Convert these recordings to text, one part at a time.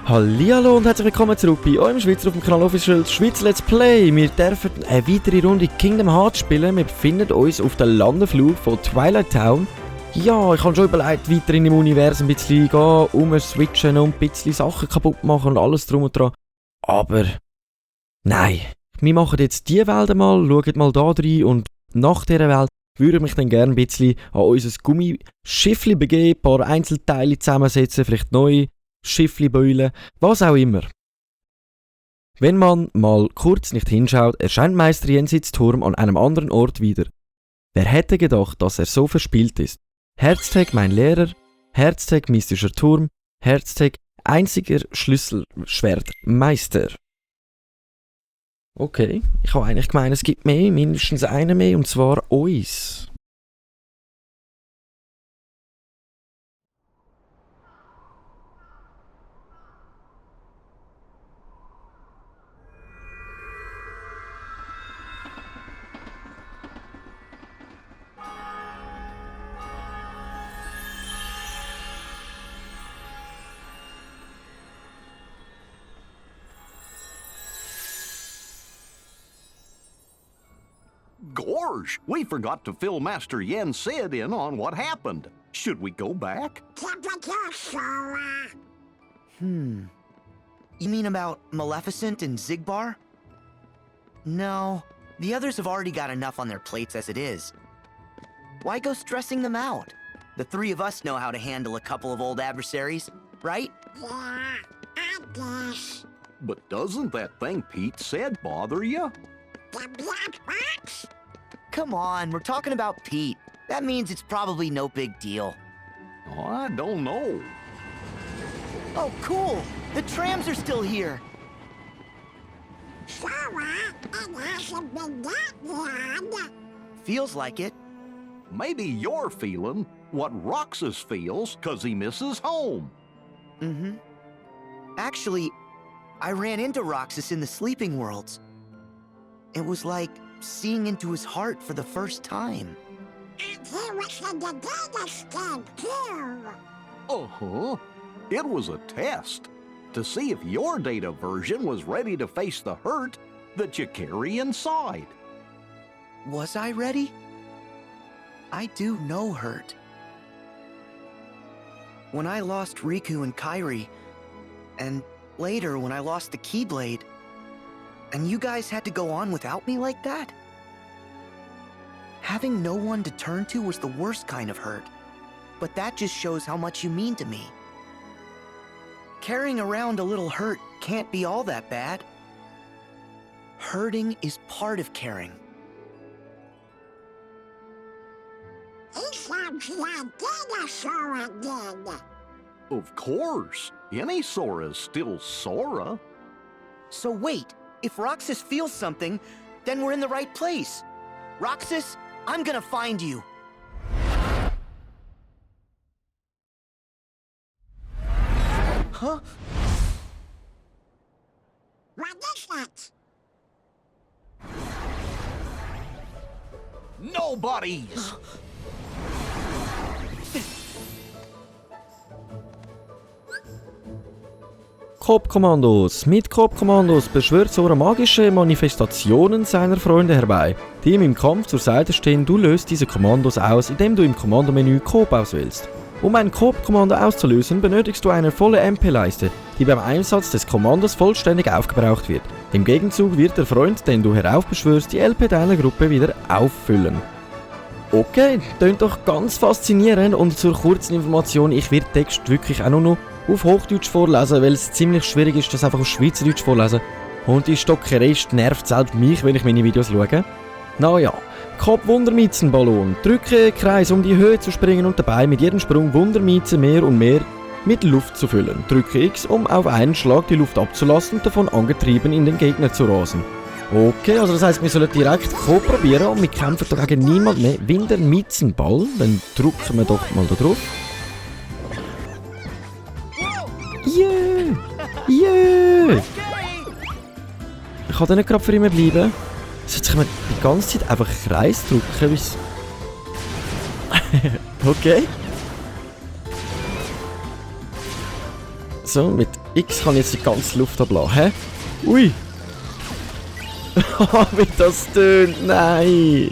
Hallihallo und herzlich willkommen zurück bei eurem Schweizer auf dem Kanal Official Schweiz Let's Play. Wir dürfen eine weitere Runde Kingdom Hearts spielen. Wir befinden uns auf dem Landeflug von Twilight Town. Ja, ich habe schon überlegt, weiter in dem Universum ein bisschen gehen, umswitchen und ein bisschen Sachen kaputt machen und alles drum und dran. Aber nein, wir machen jetzt die Welt einmal, schauen mal da rein und nach dieser Welt würde ich mich dann gerne ein bisschen an unser Gummischiffli begeben, ein paar Einzelteile zusammensetzen, vielleicht neue Schiffli beulen, was auch immer. Wenn man mal kurz nicht hinschaut, erscheint Meister Jenseits Turm an einem anderen Ort wieder. Wer hätte gedacht, dass er so verspielt ist? Herztag mein Lehrer, Herztag mystischer Turm, Herztag einziger Schlüsselschwertmeister. Okay, ich habe eigentlich gemeint, es gibt mehr, mindestens einen mehr, und zwar uns. Gorge, we forgot to fill Master Yen Sid in on what happened. Should we go back? You mean about Maleficent and Zigbar? No, the others have already got enough on their plates as it is. Why go stressing them out? The three of us know how to handle a couple of old adversaries, right? Yeah, I guess. But doesn't that thing Pete said bother you? The black box? Come on, we're talking about Pete. That means it's probably no big deal. Oh, I don't know. Oh, cool! The trams are still here! So, it hasn't been that long. Feels like it. Maybe you're feeling what Roxas feels 'cause he misses home. Actually, I ran into Roxas in the Sleeping Worlds. It was like seeing into his heart for the first time. And he was in the data scan, too. Uh-huh. It was a test to see if your data version was ready to face the hurt that you carry inside. Was I ready? I do know hurt. When I lost Riku and Kairi, and later when I lost the Keyblade, and you guys had to go on without me like that? Having no one to turn to was the worst kind of hurt, but that just shows how much you mean to me. Carrying around a little hurt can't be all that bad. Hurting is part of caring. He sounds like dinosaur again. Of course. Any Sora's still Sora. So wait, if Roxas feels something, then we're in the right place. Roxas, I'm gonna find you. Huh? What is that? Nobody's! Coop-Kommandos. Mit Coop-Kommandos beschwört Sora magische Manifestationen seiner Freunde herbei, die ihm im Kampf zur Seite stehen. Du löst diese Kommandos aus, indem du im Kommandomenü Coop auswählst. Um ein Coop-Kommando auszulösen, benötigst du eine volle MP-Leiste, die beim Einsatz des Kommandos vollständig aufgebraucht wird. Im Gegenzug wird der Freund, den du heraufbeschwörst, die LP deiner Gruppe wieder auffüllen. Okay, klingt doch ganz faszinierend, und zur kurzen Information, ich werde Text wirklich auch nur noch auf Hochdeutsch vorlesen, weil es ziemlich schwierig ist, das einfach auf Schweizerdeutsch vorlesen. Und die Stockerei nervt selbst mich, wenn ich meine Videos schaue. Naja, Coop Wundermiezenballon. Drücke Kreis, um die Höhe zu springen und dabei mit jedem Sprung Wundermiezen mehr und mehr mit Luft zu füllen. Drücke X, um auf einen Schlag die Luft abzulassen und davon angetrieben in den Gegner zu rasen. Okay, also das heisst, wir sollen direkt Coop probieren und wir kämpfen da gegen niemand mehr. Wundermiezenball, dann drücken wir doch mal da drauf. Yeah! Yeah! Ich kann da nicht gerade für immer bleiben. Sollte ich mir die ganze Zeit einfach Kreis drücken, wie's... Okay. So, mit X kann ich jetzt die ganze Luft ablassen, hä? Ui! Wie das tönt, nein!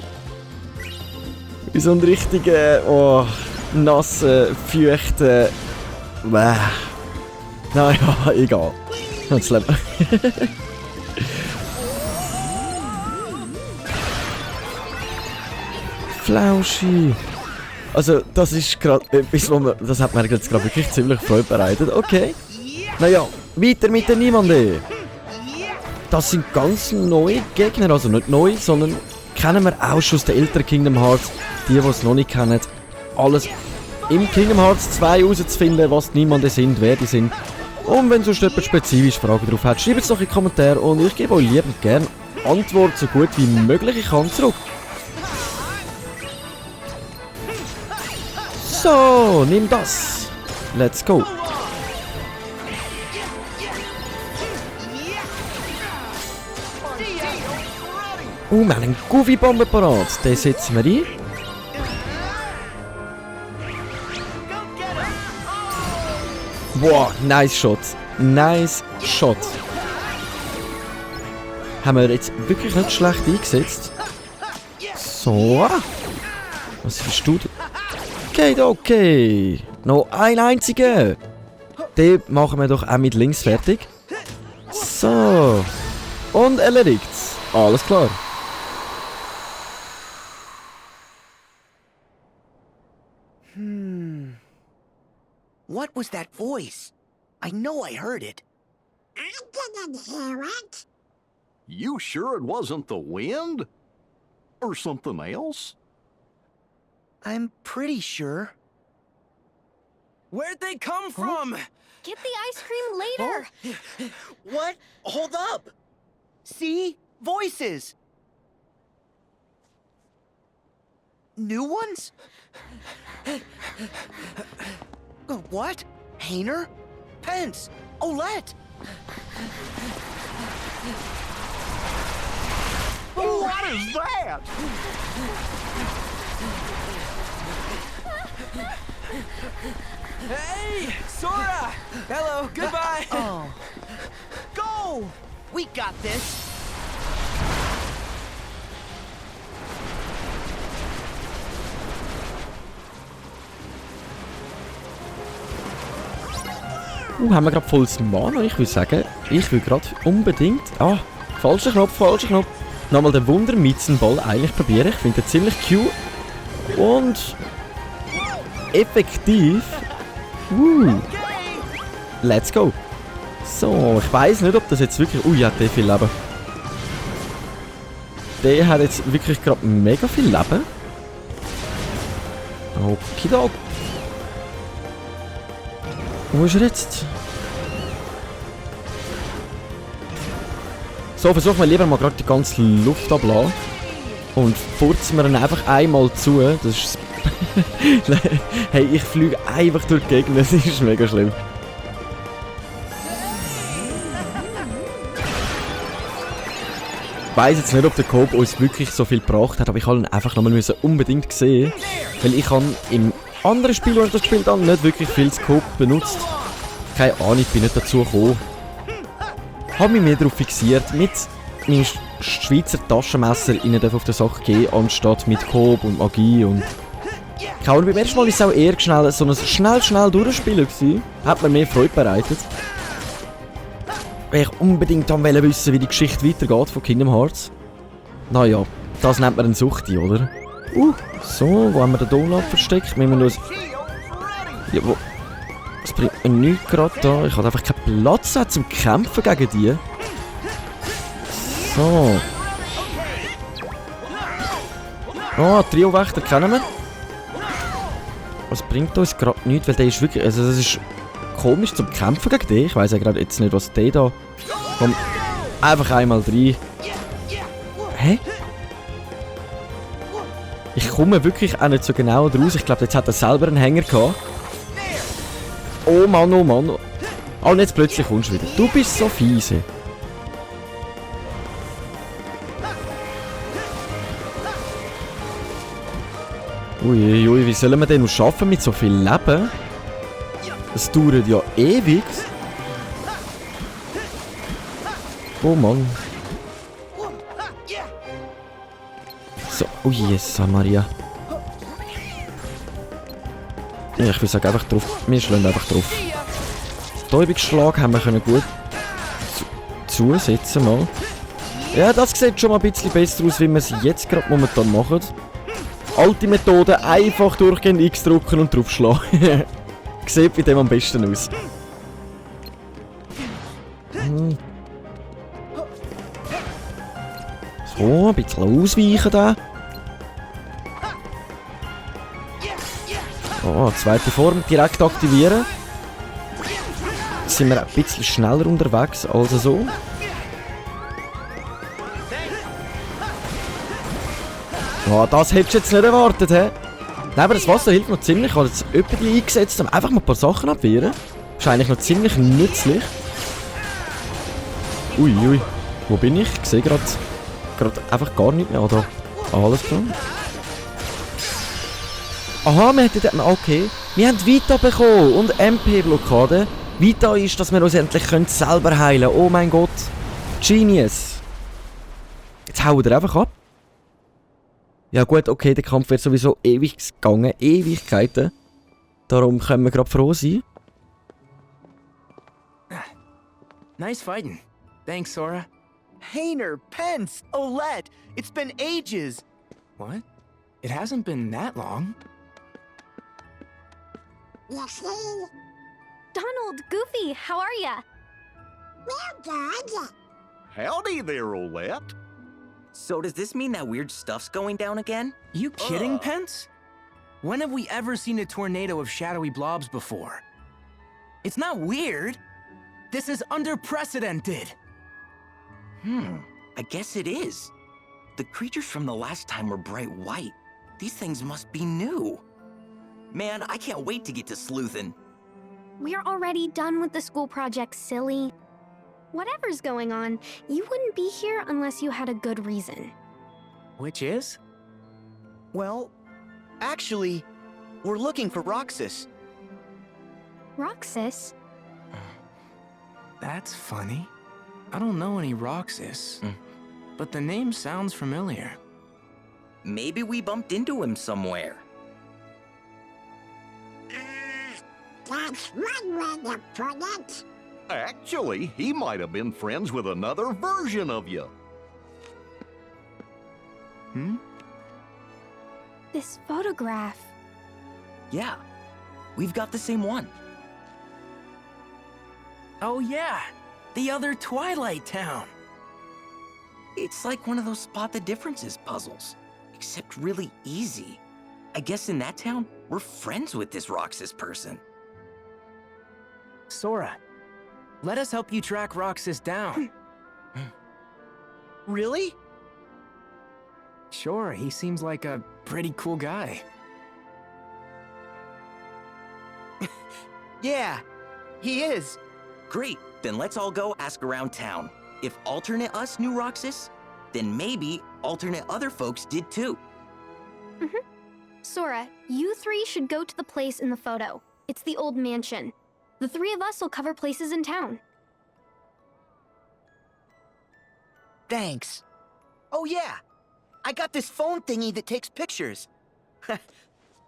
Wie so ein richtiger, oh, nasser, feuchter... Bäh. Naja, egal. Jetzt leben. Flauschi! Also, das ist gerade etwas, das hat mir jetzt gerade wirklich ziemlich Freude bereitet. Okay. Naja, weiter mit den Niemanden. Das sind ganz neue Gegner, also nicht neu, sondern kennen wir auch schon aus den älteren Kingdom Hearts. Die es noch nicht kennen, alles im Kingdom Hearts 2 herauszufinden, was die Niemanden sind, wer die sind. Und wenn sonst jemand spezifisch Fragen drauf hat, schreibt es doch in die Kommentare und ich gebe euch liebend gerne Antwort so gut wie möglich ich kann zurück. So, nimm das. Let's go. Wir haben einen Goofy-Bomber parat. Den setzen wir ein. Wow, nice Shot. Nice Shot. Haben wir jetzt wirklich nicht schlecht eingesetzt. So. Was bist du? Geht okay. Noch ein einziger. Den machen wir doch auch mit links fertig. So. Und erledigt's. Alles klar. What was that voice? I know I heard it. I didn't hear it. You sure it wasn't the wind? Or something else? I'm pretty sure. Where'd they come from? Get the ice cream later. What? Hold up! See? Voices! New ones? What? Hayner? Pence? Olette? What is that? Hey, Sora! Hello, goodbye. Oh. Go! We got this! Haben wir gerade volles Mana? Ich würde sagen, ich will gerade unbedingt... Ah, falscher Knopf, falscher Knopf. Nochmal den Wundermitzenball eigentlich probieren. Ich finde den ziemlich cute. Und... effektiv. Let's go. So, ich weiss nicht, ob das jetzt wirklich... Ui, hat der viel Leben. Der hat jetzt wirklich gerade mega viel Leben. Okidok. Wo ist er jetzt? So, versuchen wir lieber mal gerade die ganze Luft abzulassen. Und furzen wir ihn einfach einmal zu. Das ist... Hey, ich fliege einfach durch die Gegend, das ist mega schlimm. Ich weiss jetzt nicht, ob der Coop uns wirklich so viel gebracht hat, aber ich wollte ihn einfach nochmal unbedingt sehen. Weil ich habe im anderen Spiel, das ich das gespielt habe, nicht wirklich viel Coop benutzt. Keine Ahnung, ich bin nicht dazu gekommen. Habe mich mehr darauf fixiert, mit meinem Schweizer Taschenmesser ihnen auf der Sache gehen, anstatt mit Coop und Magie und... Beim ersten Mal war es auch eher schnell, so ein schnell durchspielen gewesen. Hat mir mehr Freude bereitet. Weil ich unbedingt wissen, wie die Geschichte weitergeht von Kingdom Hearts. Naja, das nennt man eine Suchti, oder? So, wo haben wir den Donut versteckt? Müssen wir nur... Ja, wo... Das bringt mir nichts gerade da. Ich habe einfach keinen Platz zum Kämpfen gegen die. So. Oh, Trio-Wächter kennen wir. Das bringt uns gerade nichts, weil der ist wirklich... Also das ist komisch zum Kämpfen gegen den. Ich weiss ja gerade jetzt nicht, was der da... Komm, einfach einmal rein. Hä? Ich komme wirklich auch nicht so genau raus. Ich glaube, jetzt hat er selber einen Hänger gehabt. Oh Mann, oh Mann. Oh, und jetzt plötzlich kommst du wieder. Du bist so fiese. Uiuiui, wie sollen wir denn noch schaffen mit so viel Leben? Es dauert ja ewig. Oh Mann. So, oh Jesus Maria. Ja, ich will sagen, einfach drauf. Wir schlagen einfach drauf. Täubungsschlag haben wir können gut zusetzen mal. Ja, das sieht schon mal ein bisschen besser aus, wie wir es jetzt gerade momentan machen. Alte Methode, einfach durchgehend X drücken und draufschlagen. Sieht bei dem am besten aus. So, ein bisschen ausweichen da. Oh, zweite Form direkt aktivieren. Jetzt sind wir ein bisschen schneller unterwegs als so. Oh, das hättest du jetzt nicht erwartet, hä? Nein, aber das Wasser hilft noch ziemlich. Ich habe jetzt öppe eingesetzt, um einfach mal ein paar Sachen abwehren. Ist eigentlich noch ziemlich nützlich. Ui, wo bin ich? Ich sehe gerade einfach gar nicht mehr. Ah, da. Alles klar. Aha, wir hätten dort... Okay. Wir haben Vita bekommen und MP-Blockade. Vita ist, dass wir uns endlich selber heilen können. Oh mein Gott. Genius. Jetzt hauen wir einfach ab. Ja gut, okay, der Kampf wird sowieso ewig gegangen. Ewigkeiten. Darum können wir gerade froh sein. Nice fighting. Thanks, Sora. Hayner, Pence, Olette, it's been ages. What? It hasn't been that long. You see? Donald, Goofy, how are ya? We're good. Howdy there, Olette. So does this mean that weird stuff's going down again? You kidding, Pence? When have we ever seen a tornado of shadowy blobs before? It's not weird. This is unprecedented. I guess it is. The creatures from the last time were bright white. These things must be new. Man, I can't wait to get to sleuthin'. We're already done with the school project, silly. Whatever's going on, you wouldn't be here unless you had a good reason. Which is? Well, actually, we're looking for Roxas. Roxas? That's funny. I don't know any Roxas, but the name sounds familiar. Maybe we bumped into him somewhere. That's one way to put it. Actually, he might have been friends with another version of you. This photograph. Yeah, we've got the same one. Oh yeah, the other Twilight Town. It's like one of those spot the differences puzzles, except really easy. I guess in that town, we're friends with this Roxas person. Sora, let us help you track Roxas down. Really? Sure, he seems like a pretty cool guy. Yeah, he is. Great, then let's all go ask around town. If alternate us knew Roxas, then maybe alternate other folks did too. Sora, you three should go to the place in the photo. It's the old mansion. The three of us will cover places in town. Thanks. Oh yeah, I got this phone thingy that takes pictures.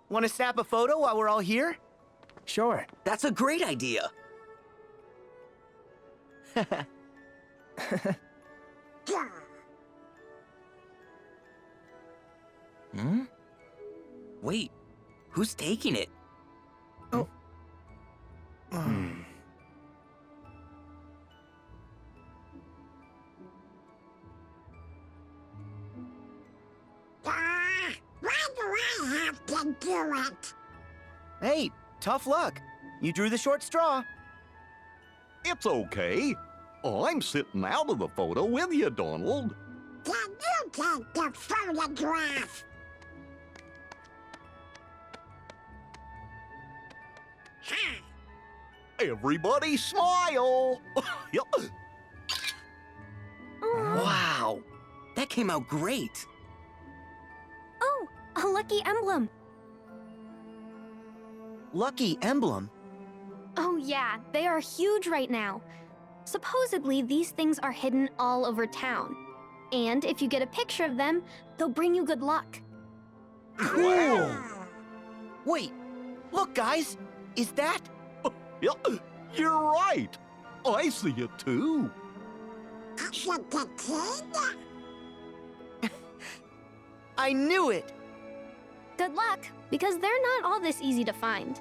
Want to snap a photo while we're all here? Sure. That's a great idea. Wait, who's taking it? Why do I have to do it? Hey, tough luck. You drew the short straw. It's okay. I'm sitting out of the photo with you, Donald. Can you take the photograph? Everybody smile! Yup. Wow, that came out great. Oh, a lucky emblem. lucky emblem. Oh, yeah, they are huge right now. Supposedly, these things are hidden all over town. And if you get a picture of them, they'll bring you good luck. Cool! Wait, look, guys! Is that? Yeah, you're right. I see it too. That's a good thing. I knew it! Good luck, because they're not all this easy to find.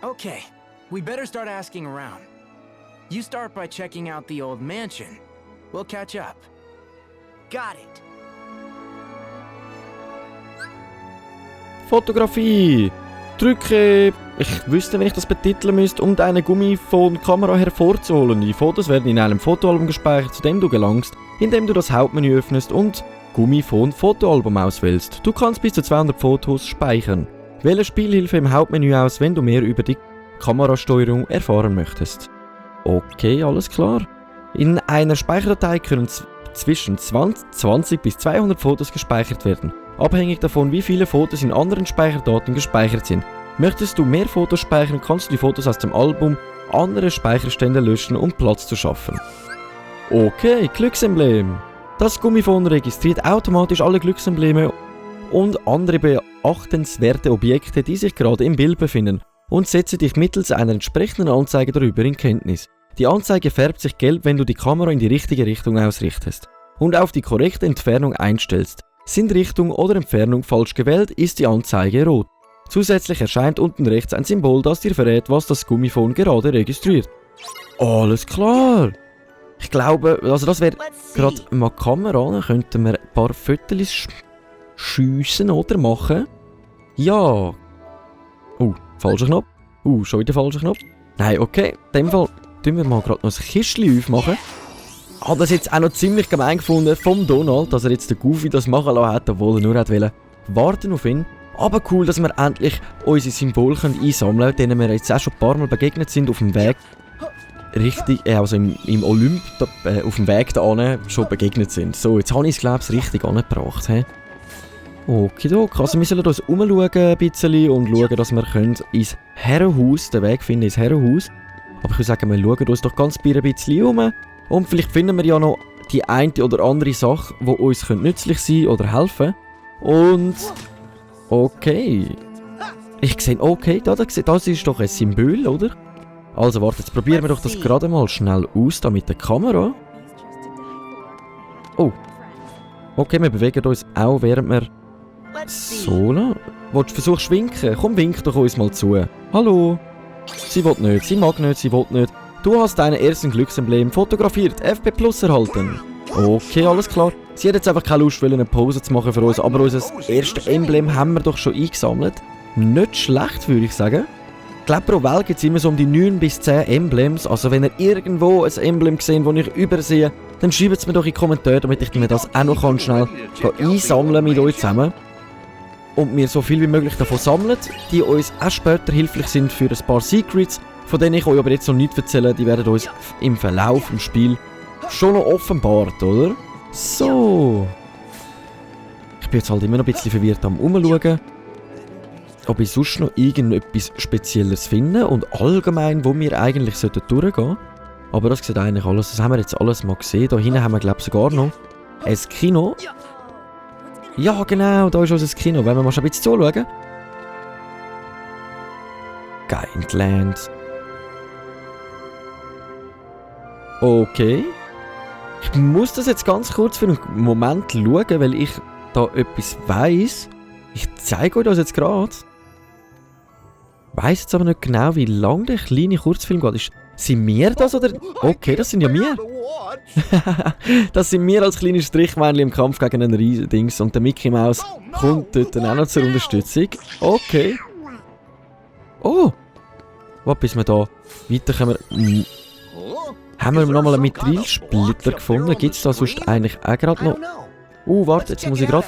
Okay, we better start asking around. You start by checking out the old mansion. We'll catch up. Got it. Fotografie. Drücke. Ich wüsste, wenn ich das betiteln müsste, um deine Gummiphone-Kamera hervorzuholen. Die Fotos werden in einem Fotoalbum gespeichert, zu dem du gelangst, indem du das Hauptmenü öffnest und Gummiphone-Fotoalbum auswählst. Du kannst bis zu 200 Fotos speichern. Wähle Spielhilfe im Hauptmenü aus, wenn du mehr über die Kamerasteuerung erfahren möchtest. Okay, alles klar. In einer Speicherdatei können zwischen 20 bis 200 Fotos gespeichert werden, abhängig davon, wie viele Fotos in anderen Speicherdaten gespeichert sind. Möchtest du mehr Fotos speichern, kannst du die Fotos aus dem Album andere Speicherstände löschen, um Platz zu schaffen. Okay, Glücksemblem. Das Gummiphone registriert automatisch alle Glücksembleme und andere beachtenswerte Objekte, die sich gerade im Bild befinden, und setze dich mittels einer entsprechenden Anzeige darüber in Kenntnis. Die Anzeige färbt sich gelb, wenn du die Kamera in die richtige Richtung ausrichtest und auf die korrekte Entfernung einstellst. Sind Richtung oder Entfernung falsch gewählt, ist die Anzeige rot. Zusätzlich erscheint unten rechts ein Symbol, das dir verrät, was das Gummiphone gerade registriert. Alles klar! Ich glaube, also das wäre gerade mal die Kamera, dann könnten wir ein paar Fotos schiessen oder machen. Ja. Falscher Knopf. Schon wieder falscher Knopf. Nein, okay. In dem Fall tun wir mal gerade noch ein Kistchen aufmachen. Habe das jetzt auch noch ziemlich gemein gefunden vom Donald, dass er jetzt den Goofy das machen lassen hat, obwohl er nur hat wollen warten auf ihn. Aber cool, dass wir endlich unsere Symbole einsammeln können, denen wir jetzt auch schon ein paar Mal begegnet sind auf dem Weg. Richtig, also im Olymp, auf dem Weg da schon begegnet sind. So, jetzt habe ich es, glaube ich, richtig angebracht. Okidok, also wir sollen uns umschauen ein bisschen und schauen, dass wir ins Herrenhaus, den Weg finden ins Herrenhaus. Aber ich würde sagen, wir schauen uns doch ganz ein bisschen um. Und vielleicht finden wir ja noch die eine oder andere Sache, die uns nützlich sein oder helfen. Und... Okay. Ich sehe, okay, das ist doch ein Symbol, oder? Also warte, jetzt probieren wir doch das gerade mal schnell aus, da mit der Kamera. Oh. Okay, wir bewegen uns auch, während wir... So, willst du versuchen zu winken? Komm, wink doch uns mal zu. Hallo. Sie will nicht, sie mag nicht, sie will nicht. Du hast deinen ersten Glücksemblem fotografiert, FP Plus erhalten. Okay, alles klar. Sie hat jetzt einfach keine Lust, eine Pause zu machen für uns, aber unser erstes Emblem haben wir doch schon eingesammelt. Nicht schlecht, würde ich sagen. Ich glaube, pro Welt gibt es immer so um die 9 bis 10 Emblems. Also wenn ihr irgendwo ein Emblem seht, das ich übersehe, dann schreibt es mir doch in die Kommentare, damit ich mir das auch noch schnell einsammeln mit euch zusammen. Und wir so viel wie möglich davon sammeln, die uns auch später hilfreich sind für ein paar Secrets, von denen ich euch aber jetzt noch nicht erzähle, die werden uns im Verlauf des Spiels schon noch offenbart, oder? So. Ich bin jetzt halt immer noch ein bisschen verwirrt am Umschauen, ob ich sonst noch irgendetwas Spezielles finde und allgemein, wo wir eigentlich durchgehen sollten. Aber das sieht eigentlich alles, das haben wir jetzt alles mal gesehen. Da hinten haben wir, glaube ich, sogar noch ein Kino. Ja, genau, da ist unser Kino. Wenn wir mal schon ein bisschen zuschauen. Guideland. Okay. Ich muss das jetzt ganz kurz für einen Moment schauen, weil ich da etwas weiss. Ich zeige euch das jetzt gerade. Ich weiss jetzt aber nicht genau, wie lang der kleine Kurzfilm geht. Sind wir das oder... Okay, das sind ja wir. Das sind wir als kleine Strichmännchen im Kampf gegen einen Riesendings. Und der Mickey Mouse kommt dort auch noch zur Unterstützung. Okay. Oh. Was, bis wir da weiterkommen... Haben wir nochmal einen Mithrilsplitter gefunden? Gibt es da sonst eigentlich auch gerade noch... Warte, jetzt muss ich gerade...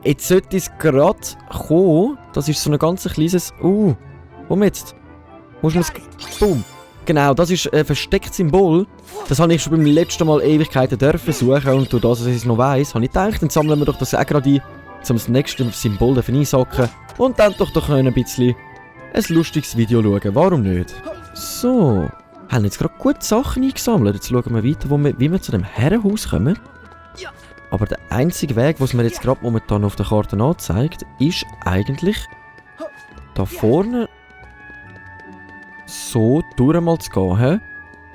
Jetzt sollte es gerade kommen. Das ist so ein ganz kleines... Warum jetzt? Muss man es... Boom. Genau, das ist ein verstecktes Symbol. Das habe ich schon beim letzten Mal Ewigkeiten dürfen suchen. Und durch das, dass ich es noch weiss, habe ich gedacht, dann sammeln wir doch das auch gerade ein. um das nächste Symbol einsacken und dann doch ein bisschen ein lustiges Video schauen. Warum nicht? So, haben jetzt gerade gute Sachen eingesammelt. Jetzt schauen wir weiter, wie wir zu dem Herrenhaus kommen. Aber der einzige Weg, was mir jetzt gerade momentan auf der Karte anzeigt, ist eigentlich da vorne so durch mal zu gehen. He?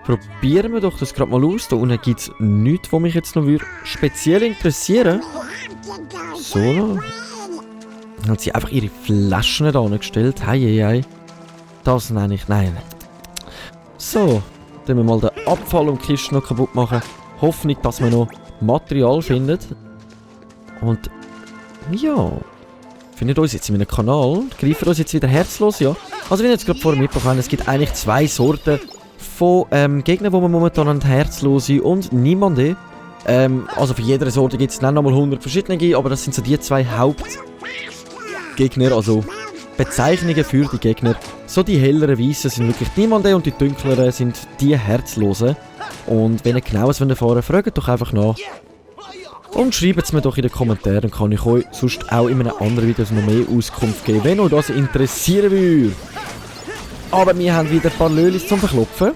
Probieren wir doch das gerade mal aus. Da unten gibt es nichts, was mich jetzt noch speziell interessieren würde. So. Dann hat sie einfach ihre Flaschen da angestellt. Hei. Das nenne ich. Nein. So. Dann wir mal den Abfall und die Kiste noch kaputt machen. Hoffnung, dass wir noch Material findet. Und ja, findet uns jetzt in meinem Kanal, greifen uns jetzt wieder herzlos, ja. Also wie ihr jetzt gerade vorher mitbekommen habt, es gibt eigentlich 2 Sorten von Gegnern, die man momentan an herzlose und niemanden. Also für jede Sorte gibt es dann nochmal 100 verschiedene, aber das sind so die 2 Hauptgegner, also Bezeichnungen für die Gegner. So die helleren Weißen sind wirklich niemanden und die dunkleren sind die herzlosen. Und wenn ihr genaues erfahren wollt, fragt doch einfach nach. Und schreibt es mir doch in den Kommentaren, dann kann ich euch sonst auch in einem anderen Video noch mehr Auskunft geben, wenn euch das interessieren würde. Aber wir haben wieder ein paar Lölis zum Verklopfen.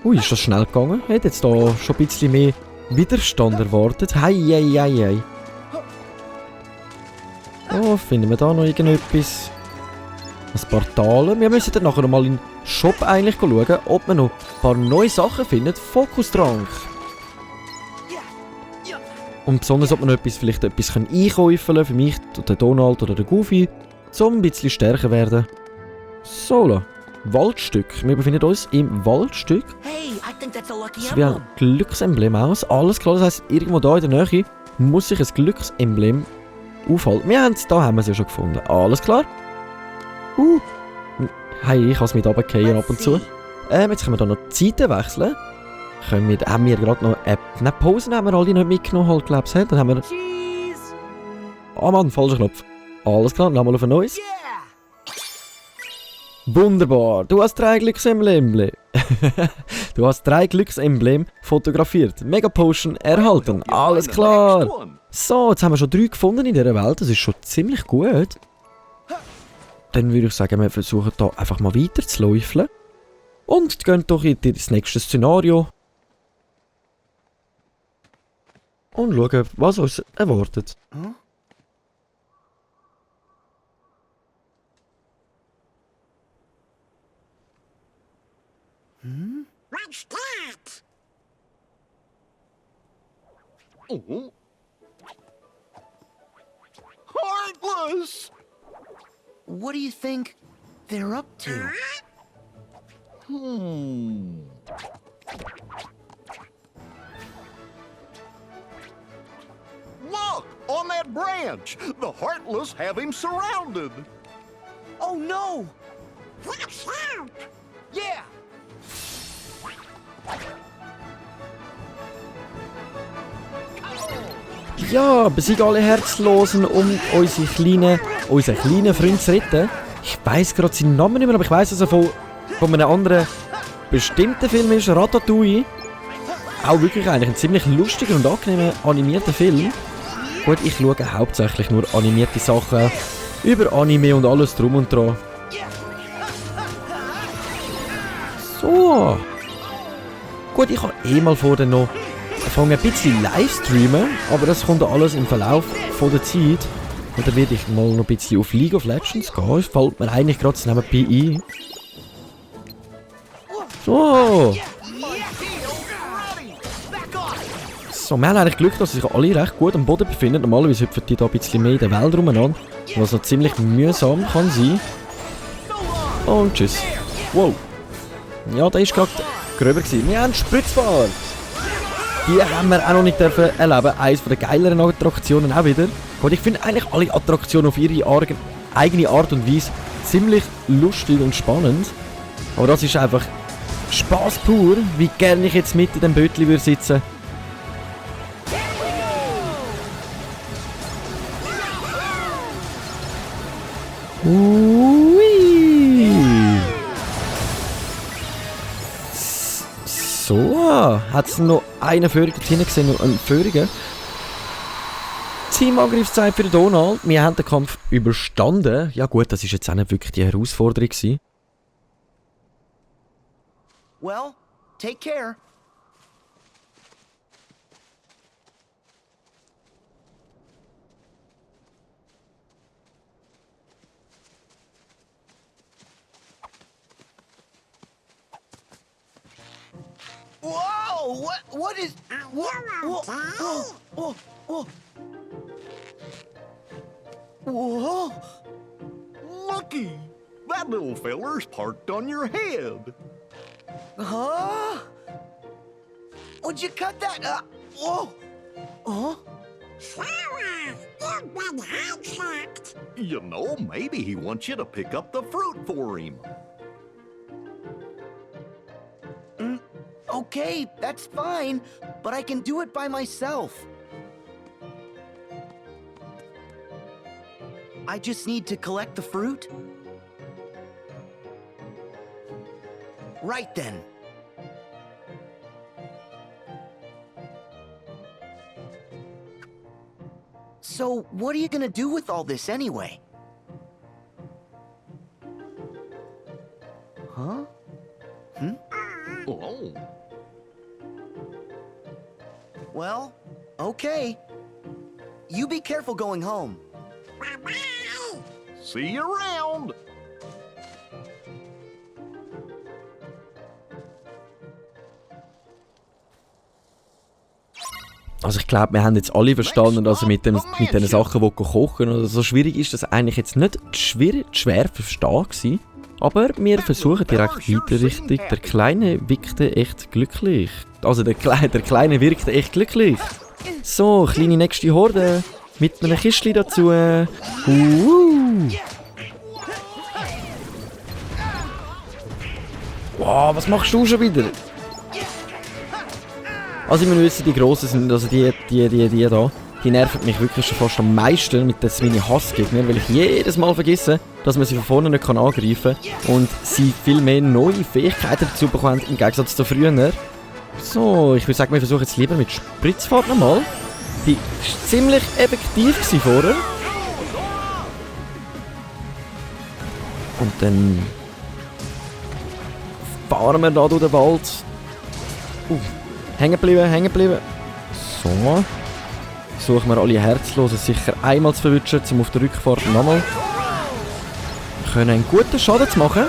Ui, ist das schnell gegangen? Hätte jetzt da schon ein bisschen mehr Widerstand erwartet. Hei. Oh, finden wir da noch irgendetwas? Ein paar Taler. Wir müssen dann nachher noch mal in den Shop eigentlich schauen, ob wir noch ein paar neue Sachen finden. Fokustrank. Und besonders, ob wir noch vielleicht etwas einkaufen können, für mich, den Donald oder den Goofy, um ein bisschen stärker werden. So, Waldstück. Wir befinden uns im Waldstück. Hey, I think that's a lucky Das wie ein emblem. Glücksemblem aus. Alles klar, das heisst, irgendwo da in der Nähe muss sich ein Glücksemblem aufhalten. Da haben wir es ja schon gefunden. Alles klar. Hey, ich kann es mit runterfallen ab und zu. Jetzt können wir da noch die Seiten wechseln. Haben wir gerade noch eine Pause haben wir alle nicht mitgenommen, halt, glaubst du? Dann haben wir... Cheese. Oh Mann, falscher Knopf. Alles klar, nochmal auf ein neues. Wunderbar, du hast 3 Glücksembleme. Du hast 3 Glücksembleme fotografiert. Mega Potion erhalten. Alles klar. So, jetzt haben wir schon 3 gefunden in dieser Welt. Das ist schon ziemlich gut. Dann würde ich sagen, wir versuchen hier einfach mal weiter zu läufeln. Und gehen doch in das nächste Szenario. Und schauen, was uns erwartet. What's that? Oh. Heartless! What do you think they're up to? Look! On that branch! The Heartless have him surrounded! Oh no! Watch out! Yeah! Ja, besiegen alle Herzlosen, um unseren kleinen Freund zu retten. Ich weiss gerade seinen Namen nicht mehr, aber ich weiss, dass er von einem anderen bestimmten Film ist, Ratatouille. Auch wirklich eigentlich ein ziemlich lustiger und angenehmer animierter Film. Gut, ich schaue hauptsächlich nur animierte Sachen über Anime und alles drum und dran. So. Gut, ich habe mal vor, dann noch ein bisschen Livestreamen, aber das kommt alles im Verlauf von der Zeit. Und dann werde ich mal noch ein bisschen auf League of Legends gehen. Das fällt mir eigentlich gerade nebenbei ein. So. So, wir haben eigentlich Glück, dass sich alle recht gut am Boden befinden. Normalerweise hüpfen die da ein bisschen mehr in der Welt rumeinander, was noch ziemlich mühsam kann sein. Und tschüss. Wow. Ja, der ist gerade gröber gewesen. Wir haben Spritzbart. Die haben wir auch noch nicht erleben. Eines der geileren Attraktionen auch wieder. Und ich finde eigentlich alle Attraktionen auf ihre eigene Art und Weise ziemlich lustig und spannend. Aber das ist einfach Spaß pur, wie gerne ich jetzt mit in dem Bötli würde sitzen. Ui. So, hat es noch einen Vöriger hinten gesehen, noch einen Vöriger? Teamangriffszeit für Donald. Wir haben den Kampf überstanden. Ja gut, das ist jetzt auch nicht wirklich die Herausforderung gewesen. Well, take care. Whoa! What is... Whoa! Whoa! Whoa! Whoa! Looky! That little feller's parked on your head. Huh? Would you cut that? Whoa! Huh? Sarah, you've been hijacked. You know, maybe he wants you to pick up the fruit for him. Okay, that's fine, but I can do it by myself. I just need to collect the fruit? Right then. So, what are you gonna do with all this anyway? Huh? Oh, Well, okay. You be careful going home. Bye-bye. see you around. Also ich glaube, wir haben jetzt alle verstanden, dass er mit den Sachen kochen oder so schwierig ist, das eigentlich jetzt nicht schwer zu verstehen gewesen. Aber wir versuchen direkt weiter Richtung. Der Kleine wirkte echt glücklich. Also der Kleine wirkte echt glücklich. So, kleine nächste Horde. Mit einem Kistchen dazu. Wow, was machst du schon wieder? Also ich muss wissen, die Grossen sind, also die da, die nerven mich wirklich schon fast am meisten mit den meine Hassgegner, weil ich jedes Mal vergesse, dass man sie von vorne nicht angreifen kann und sie viel mehr neue Fähigkeiten dazu bekommen, im Gegensatz zu früher. So, ich würde sagen, wir versuchen jetzt lieber mit Spritzfahrt nochmal. Die war ziemlich effektiv vorher. Und dann fahren wir da durch den Wald. Hängen geblieben. So. Versuchen wir alle Herzlosen sicher einmal zu verwischen, um auf der Rückfahrt nochmal einen guten Schaden zu machen.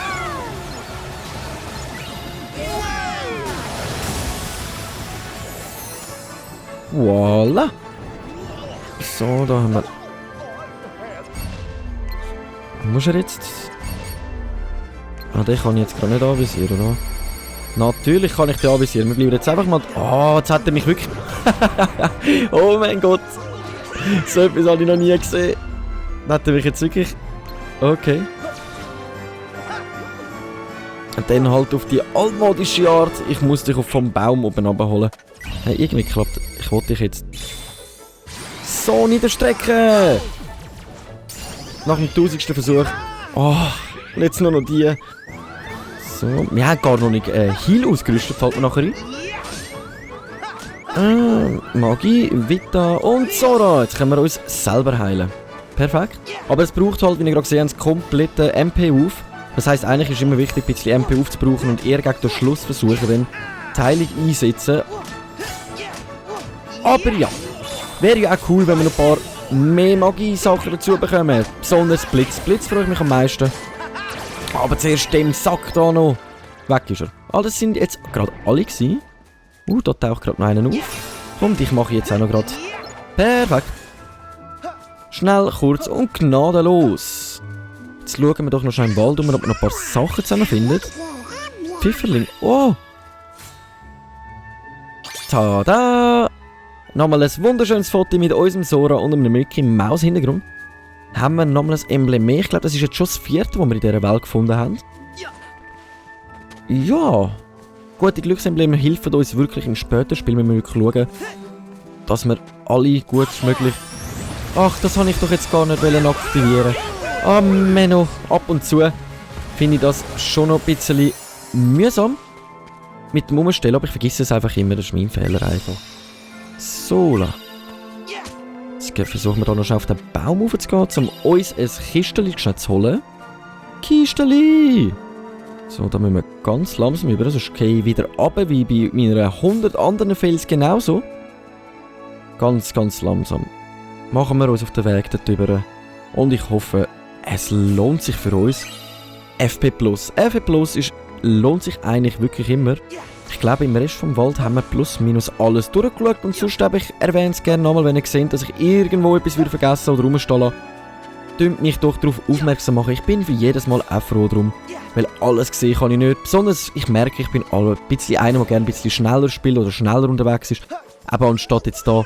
Voila. So, da haben wir... Muss er jetzt... Ah, den kann ich jetzt gerade nicht anvisieren, oder? Natürlich kann ich den anvisieren. Wir bleiben jetzt einfach mal... Oh, jetzt hat er mich wirklich... Oh mein Gott. So etwas habe ich noch nie gesehen. Das hat er mich jetzt wirklich... Okay. Und dann halt auf die altmodische Art. Ich muss dich vom Baum oben runterholen. Hey, irgendwie klappt... Ich wollte dich jetzt... So niederstrecken! Nach dem 1000. Versuch. Oh, und jetzt nur noch die... So, wir haben gar noch nicht Heal ausgerüstet, fällt mir nachher ein. Magie, Vita und Zora. Jetzt können wir uns selber heilen. Perfekt. Aber es braucht halt, wie ihr gerade gesehen habt, komplette MP auf. Das heisst, eigentlich ist es immer wichtig, ein bisschen MP aufzubrauchen und eher gegen den Schluss versuchen, dann die Heilung einsetzen. Aber ja, wäre ja auch cool, wenn wir noch ein paar mehr Magie-Sachen dazu bekommen. Besonders Blitz. Blitz freue ich mich am meisten. Aber zuerst dem Sack da noch. Weg ist er. Ah, das sind jetzt gerade alle gewesen. Da taucht gerade noch einer auf. Und ich mache jetzt auch noch gerade. Perfekt. Schnell, kurz und gnadenlos. Jetzt schauen wir doch noch schnell im Wald, ob wir noch ein paar Sachen zusammenfinden. Pfifferling. Oh! Tada! Nochmal ein wunderschönes Foto mit unserem Sora und einem Mickey Maus Hintergrund. Haben wir nochmal ein Emblem mehr. Ich glaube, das ist jetzt schon das 4., das wir in dieser Welt gefunden haben. Ja. Gute Glücksembleme helfen uns wirklich im späteren Spiel. Wir müssen wirklich schauen, dass wir alle gutmöglich... Ach, das habe ich doch jetzt gar nicht aktivieren. Ah, Menno. Ab und zu finde ich das schon noch ein bisschen mühsam mit dem Umstellen, aber ich vergesse es einfach immer. Das ist mein Fehler einfach. So, jetzt Jetzt versuchen wir da noch schnell auf den Baum raufzugehen, um uns ein Kisteli schnell zu holen. Kisteli! So, da müssen wir ganz langsam über, sonst gehe ich wieder runter, wie bei meinen 100 anderen Fels genauso. Ganz, ganz langsam. Machen wir uns auf den Weg darüber. Und ich hoffe, es lohnt sich für uns. FP+. FP+ lohnt sich eigentlich wirklich immer. Ich glaube, im Rest vom Wald haben wir plus minus alles durchgeschaut. Und sonst ich erwähne es gerne nochmal, wenn ihr seht, dass ich irgendwo etwas wieder vergessen oder rumstehen lasse. Dünnt mich doch darauf aufmerksam machen. Ich bin für jedes Mal auch froh drum. Weil alles sehen kann ich nicht. Besonders, ich merke, ich bin ein bisschen einer, der gerne ein bisschen schneller spielt oder schneller unterwegs ist. Aber anstatt jetzt da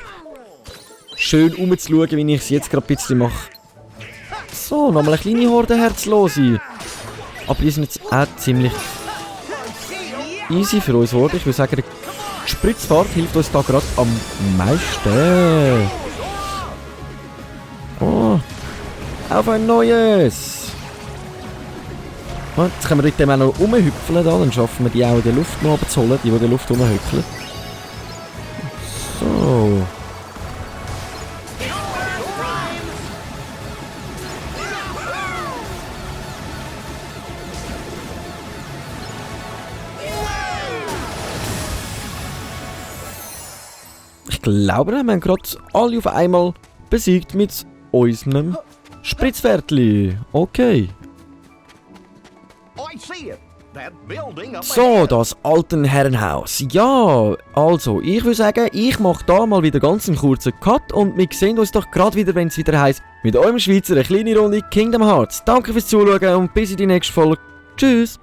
schön rumzuschauen, wie ich es jetzt gerade ein bisschen mache. So, nochmal eine kleine Horde Herzlose. Aber die sind jetzt auch ziemlich easy für uns geworden. Ich würde sagen, die Spritzfahrt hilft uns da gerade am meisten. Oh, auf ein neues. Oh, jetzt können wir mit dem auch noch rumhüpfeln. Dann schaffen wir die auch in der Luft noch abzuholen, die in der Luft rumhüpfeln. So. Ich glaube, wir haben gerade alle auf einmal besiegt mit unserem Spritzpferdli. Okay. I see it. That building up So, ahead. das Altenherrenhaus. Ja, also, ich würde sagen, ich mache da mal wieder ganz einen kurzen Cut und wir sehen uns doch gerade wieder, wenn es wieder heisst, mit eurem Schweizer eine kleine Runde Kingdom Hearts. Danke fürs Zuschauen und bis in die nächste Folge. Tschüss.